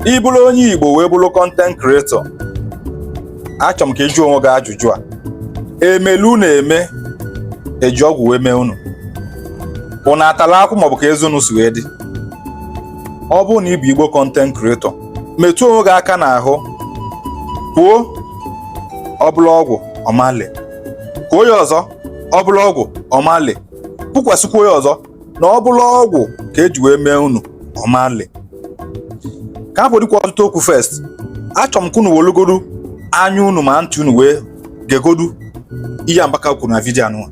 Ị bụrụ onye Igbo wee bụrụ content creator, achọrọ m ka ị jụọ onwe gị ajụjụ a: emelu unu eme, eji ọgwụ wee mee unu, unu atala akwụ maọbụ ka eze unu si wee dị? Ọ bụrụ na ị bụ Igbo content creator, metụ onwe gị aka n'ahụ, kwuo ọ bụrụ ọgwụ ọmale, kwuo ya ọzọ, ọ bụrụ ọgwụ ọmale, kwukwasịkwuo ya ọzọ na ọ bụrụ ọgwụ ka eji wee mee unu ọmale. Ka a pụdịkwa ọtụtụ okwu. First, achọrọ m ka unu wolugodu anya unu ma ntị unu wee gegodu ihe Mbaka kwuru na vidiyo anụnwa.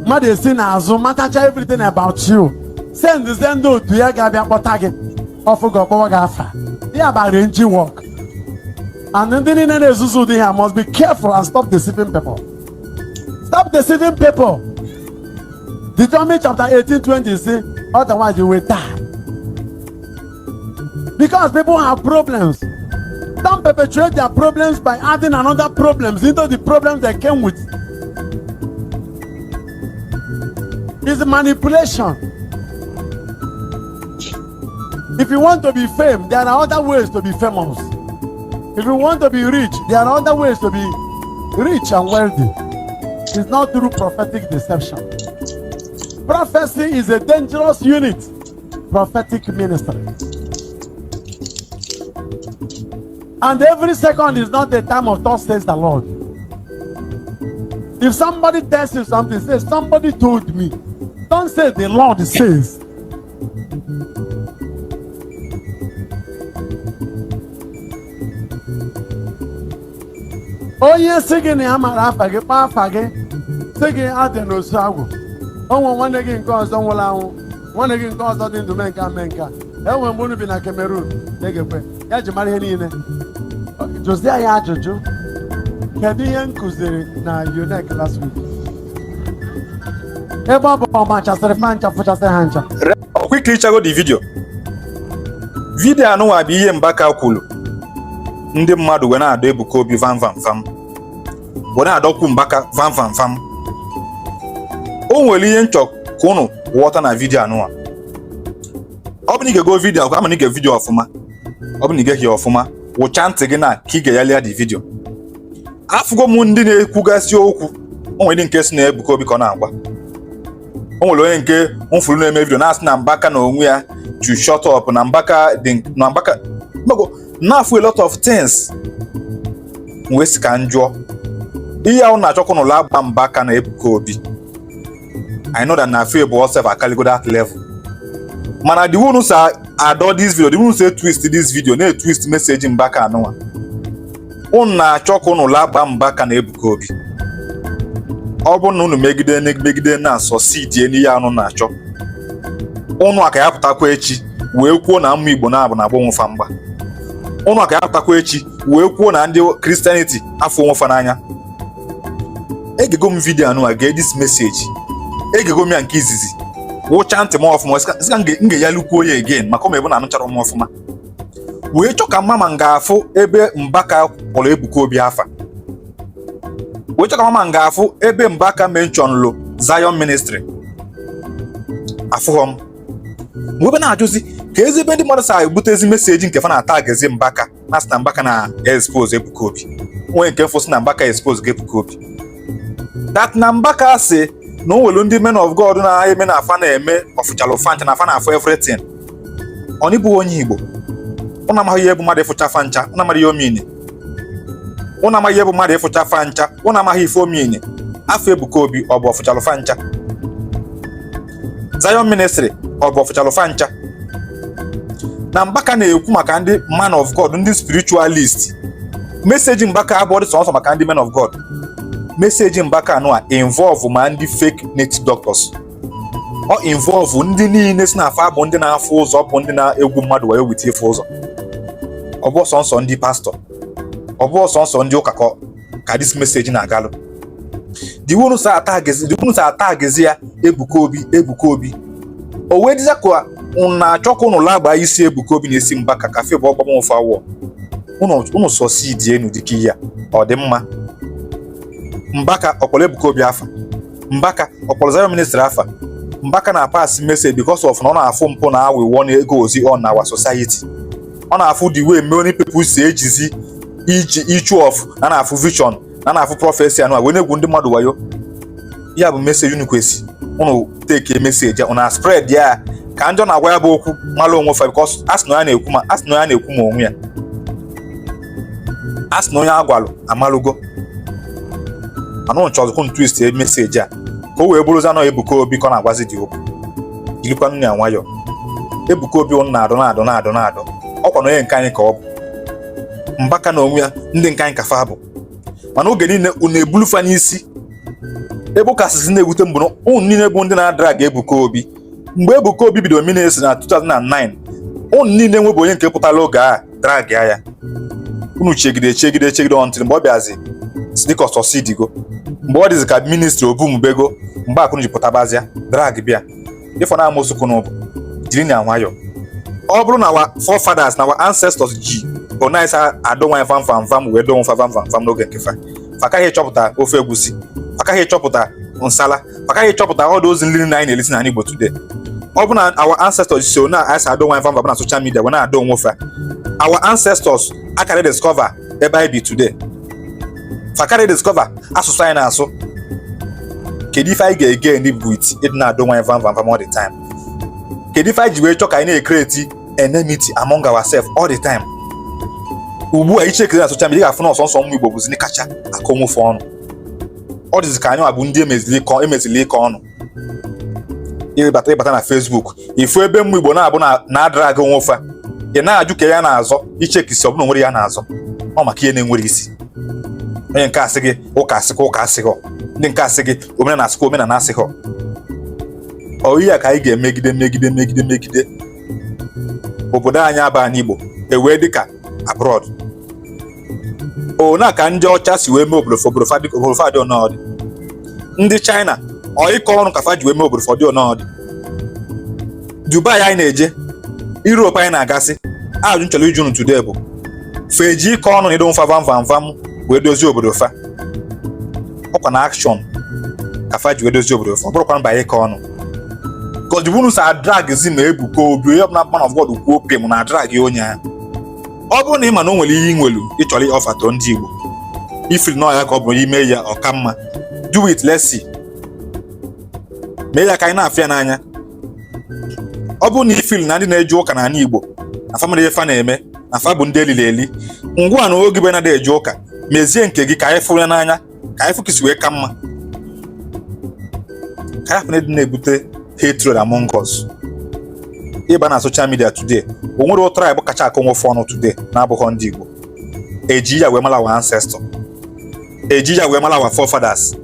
Mmadụ esi n'azụ matacha everything about you, send ndị otu ya ga-abịa kpọta gị, ọfụ gị, ọkpọwa gị afa ya bụ arrange work. And ndị niile na-ezuzu ụdị ha must be careful and stop deceiving people. Stop deceiving people. Deuteronomy chapter 18 20 say otherwise you will die, because people have problems. Don't perpetuate their problems by adding another problems into the problems they came with. It's manipulation. If you want to be famed, there are other ways to be famous. If you want to be rich, there are other ways to be rich and wealthy. It's not through prophetic deception. Prophecy is a dangerous unit. Prophetic ministry. And every second is not the time of "Thus says the Lord." If somebody tells you something, say, "Somebody told me." Don't say, "The Lord says." Onye sị gị na ya mara afa gị, kpaa afa gị, sị gị adị n'osu agwụ, o nwe nwanne gị nke ọzọ nwụrụ anwụ, nwanne gị nke ọzọ dị ndụ, mee nke a, mee nke a, enwe mgbe unu bi na Cameroon na-egekwe ya ji mara ihe niile. Jụzie ya ajụjụ, kedu ihe m kụziri na UNEC last week? Ebe ọ bụ ọ machasịrị fa ncha, fụchasị ha ncha. Ọkwa ikirichago the video. Video anụnwa bụ ihe Mbaka kwuru, ndị mmadụ wee na-adọ Ebuka Obi vam vam vam, wee na-adọkwu Mbaka vam vam vam. O nwere ihe nchọ ka unu ghọta na video anụnwa. Ọ bụ na ị ga-ego video, ama na ị ga video ọfụma. Ọ bụ na ị geghị ọfụma, wụcha ntị gị na ka ị ga-eyalịa the video. Afụgo m ndị na-ekwugasị okwu. O nwere ndị nke si na Ebuka Obi ka ọ na-agwa. O nwere onye nke mfuru na-eme video na-asị na Mbaka na onwe ya to shut up, na Mbaka dị na Mbaka mmago na-afụ a lot of things. M wee sị ka m jụọ, ihe ahụ na-achọkwa n'ụlọ agba Mbaka na Ebuka Obi, I know that na fear bụ self akaligo that level, mana the one sa adọ this video, the one say twist this video, na-twist message Mbaka anụnwa, unu na-achọ ka unu lagba Mbaka na Ebuka Obi. Ọ bụrụ na unu megide megide na succeed n'ihe anụ na-achọ, unu aka ya pụtakwa echi wee kwuo na ụmụ Igbo na-abụ na-agba onwe fa mgba. Unu aka ya pụtakwa echi wee kwuo na ndị Christianity afọ onwe fa n'anya. Egego m video anụnwa, gee this message, egego m ya nke izizi, wụcha ntị m ọfụma, sị ka m ga-eyalukwuo ya again, maka ọ ebe na anụchara m ọfụma, wee chọ ka mama m ga-afụ ebe Mbaka kpọrọ Ebuka Obi afa, wee chọ ka mama m ga-afụ ebe Mbaka mentionlụ Zion Ministry. Afụghọ m mgbe ebe na-ajụzi ka ezi ebe ndị mmadụ sa ebutezi message nke fa na-atagezi Mbaka, na sị na Mbaka na expose Ebuka Obi. Onye nke mfụ sị na Mbaka expose ga Ebuka Obi, that na Mbaka sị na o nwere ndị men of God na-eme na afa na-eme ọfụchala ụfa ncha, na afa na-afụ everything. Ọ n'ịbụghị onye Igbo, ụnụ amaghị ihe bụ mmadụ ịfụcha fa ncha. Ụnụ amaghị ihe omini. Ụnụ amaghị ihe bụ mmadụ ịfụcha fa ncha. Ụnụ amaghị ife omini. Afọ Ebuka Obi, ọ bụ ọfụchalụ fa ncha? Zion Ministry, ọ bụ ọfụchalụ fa ncha? Na Mbaka na-ekwu maka ndị man of God, ndị spiritualist. Message Mbaka abụọ dị sọnsọ maka ndị men of God. Message Mbaka anụ a involve ma ndị fake native doctors, ọ involve ndị niile si na afa bụ ndị na-afụ ụzọ, bụ ndị na-egwu mmadụ wee weta ịfụ ụzọ. Ọ bụ sọnsọ ndị pastọ, ọ bụ sọnsọ ndị ụka ka this message na-agalụ. The one sa atagezi, the one sa atagezi ya Ebuka Obi, Ebuka Obi, o wee dịza ka unu na-achọ ka unu lagba isi Ebuka Obi na isi Mbaka ka fe bụ ọgbam ofe awọ. Unu succeed enu dịka ihe a, ọ dị mma. Mbaka ọkpọrọ Ebuka Obi afa? Mbaka ọkpọrọ Zion Ministry afa? Mbaka na pass message because of na ọ na-afụ mpụ na awịwọ na ego ozi on our society. Ọ na-afụ the way many people si ejizi iji issue of na na-afụ vision na na-afụ prophecy anụ a wee na-egwu ndị mmadụ wayo. Ya bụ message unu kwesị unu take message unu spread ya ka njọ na-agwa ya bụ okwu mara onwe fa, because a sị na ya na-ekwu ma a sị na ya na-ekwu ma onwe ya, a sị na onye agwalụ amalụgo. Mana unu chọzikwu unu twist message a ka o wee bụrụzi anọ Ebuka Obi ka ọ na-agwazi dị okwu. Jirikwanụ ya nwayọọ. Ebuka Obi unu na-adụ na-adụ na-adụ na-adụ ọkwa na onye nke anyị ka ọ bụ. Mbaka na onwe ya, ndị nke anyị ka fa bụ, mana oge niile unu ebulufa n'isi. Ebe ụka asịsị na-ewute mbụ na unu niile bụ ndị na-adrag Ebuka Obi. Mgbe Ebuka Obi bidoro ministry na 2009, unu niile nwebụ onye nke pụtara oge a drag ya. Unu chegide chegide chegide until mgbe ọ bịazi dịka ọsọsi digo, mgbe ọ dịzi ka ministry obumbego, mgbe akụnụ ji pụtabazịa drag bịa ịfọ na amosu kunu bụ. Jiri na nwayọ. Ọ bụrụ na our forefathers na our ancestors ji onaisa adọ nwanyị vam vam vam wee dọọ nfa vam vam vam n'oge nke fa, fakaghị ịchọpụta ofe egusi, fakaghị ịchọpụta nsala, fakaghị ịchọpụta ọdụ ozi nri anyị na-elisi n'ala Igbo today. Ọ bụ na our ancestors so na anyị si adọ nwanyị vam vam na social media wee na-adọ onwe fa, our ancestors akara discover ebe anyị bi today, fakara discover asụsụ anyị na-asụ. Kedu ife anyị ga-ege ndị bụ ịdị na-adọ nwanyị vam vam vam all the time? Kedu ife anyị ji wee chọọ ka anyị na-ecreate enmity among ourselves all the time? Ugbu a ichekiri na social media, ị ga-afụ na ọsọnsọ ụmụ Igbo bụzi ndị kacha akọ onwefe ọnụ. Ọ dịzị ka anyị nwa bụ ndị emezili ịkọ ọnụ. Ịbata na Facebook, ifu ebe ụmụ Igbo na-abụ na adrag onwe fa, ị na-ajụ ka ya na-azọ. Ichekisi, ọ bụla nwere ya na-azọ ọ maka ihe na-enwere isi. Onye nke asị gị ụka asịkwa ụka asịghọ, ndị nke asị gị omenala asịkwa omenala asịghọ. Ọ ihe a ka anyị ga-emegide megide megide megide obodo anyị aba n'Igbo ewee dịka abroad ona ka ndị ọcha si wee mee obodo obodo fa dị ọnọdụ. Ndị China, ọ ịkọ ọnụ ka fa ji wee mee obodo fọdụ ọnọdụ. Dubai anyị na-eje, Europe anyị na-agasị. Ajụ nchọrọ iju unu today bụ, fa eji ịkọ ọnụ na ịdọ mfa vam vam vam wee dozie obodo fa? Ọkwa na action ka fa ji wee dozie obodo fa, ọ bụrụkwa mba ịkọ ọnụ. Because unu sa drag zi ma Ebuka Obi, onye ọbụla man of God kwuo pim na drag onye ahụ. Ọ bụrụ na ị ma na o nwere ihe ị nwelu ị chọrọ ịoffer ndị Igbo, ifiri nọ ya ka ọ bụ ime ya ọka mma, do it, let's see. Mee ya ka anyị na-afịa ya n'anya. Ọ bụrụ na ifili na ndị na-eje ụka n'ala Igbo na family ife na-eme na fa bụ ndị elili eli ngwa na oge bụ na eje ụka, mezie nke gị ka anyị fụrụ ya n'anya, ka anyị fụkisi wee ka mma, ka anyị hapụ na ịdị na-ebute hatred among us. Ịba na social media today, o nwere tribe kacha akọ nwofe ọnụ today na-abụghọ ndị Igbo. Eji ya wee mara our ancestor, eji ya wee mara our forefathers.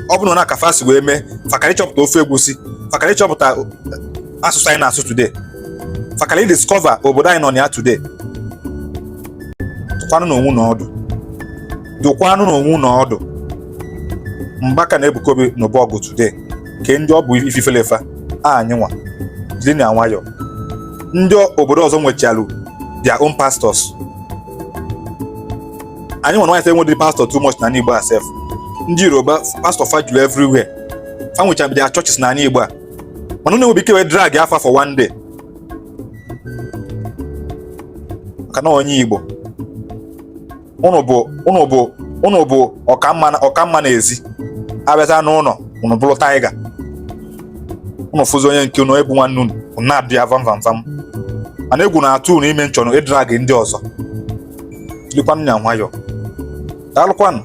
Ọ bụrụ na ka si wee mee, fakara ịchọpụta ofe egusi, fakara ịchọpụta asụsụ anyị na-asụ today, fakara discover obodo anyị nọ na ya today. Dụkwanụ n'onwe na ọdụ, dụkwanụ n'onwe na ọdụ. Mbaka na Ebuka Obi n'ụbọgụ today ke ndị ọ bụ ififelefa anyị nwa. Jiri na nwayọ. Ndị obodo ọzọ nwechalụ their own pastors. Anyị nwere nwanyị enwedị pastor too much na Igbo asef. Ndị Yoruba, pastor fa juru everywhere, fa nwechara their churches na Igbo a, mana unu enweghị ike wee drag afa for one day maka na onye Igbo unu bụ ọkamma n'ezi abịaza n'ụlọ unu bụrụ tiger. Unu fụzi onye nke unu ebu nwanne unu, unu na-adụ ya vam vam vam, mana egwu na-atụ unu ime nchọnụ ịdrag ndị ọzọ. Jirikwanụ ya nwayọ. Daalụkwanụ.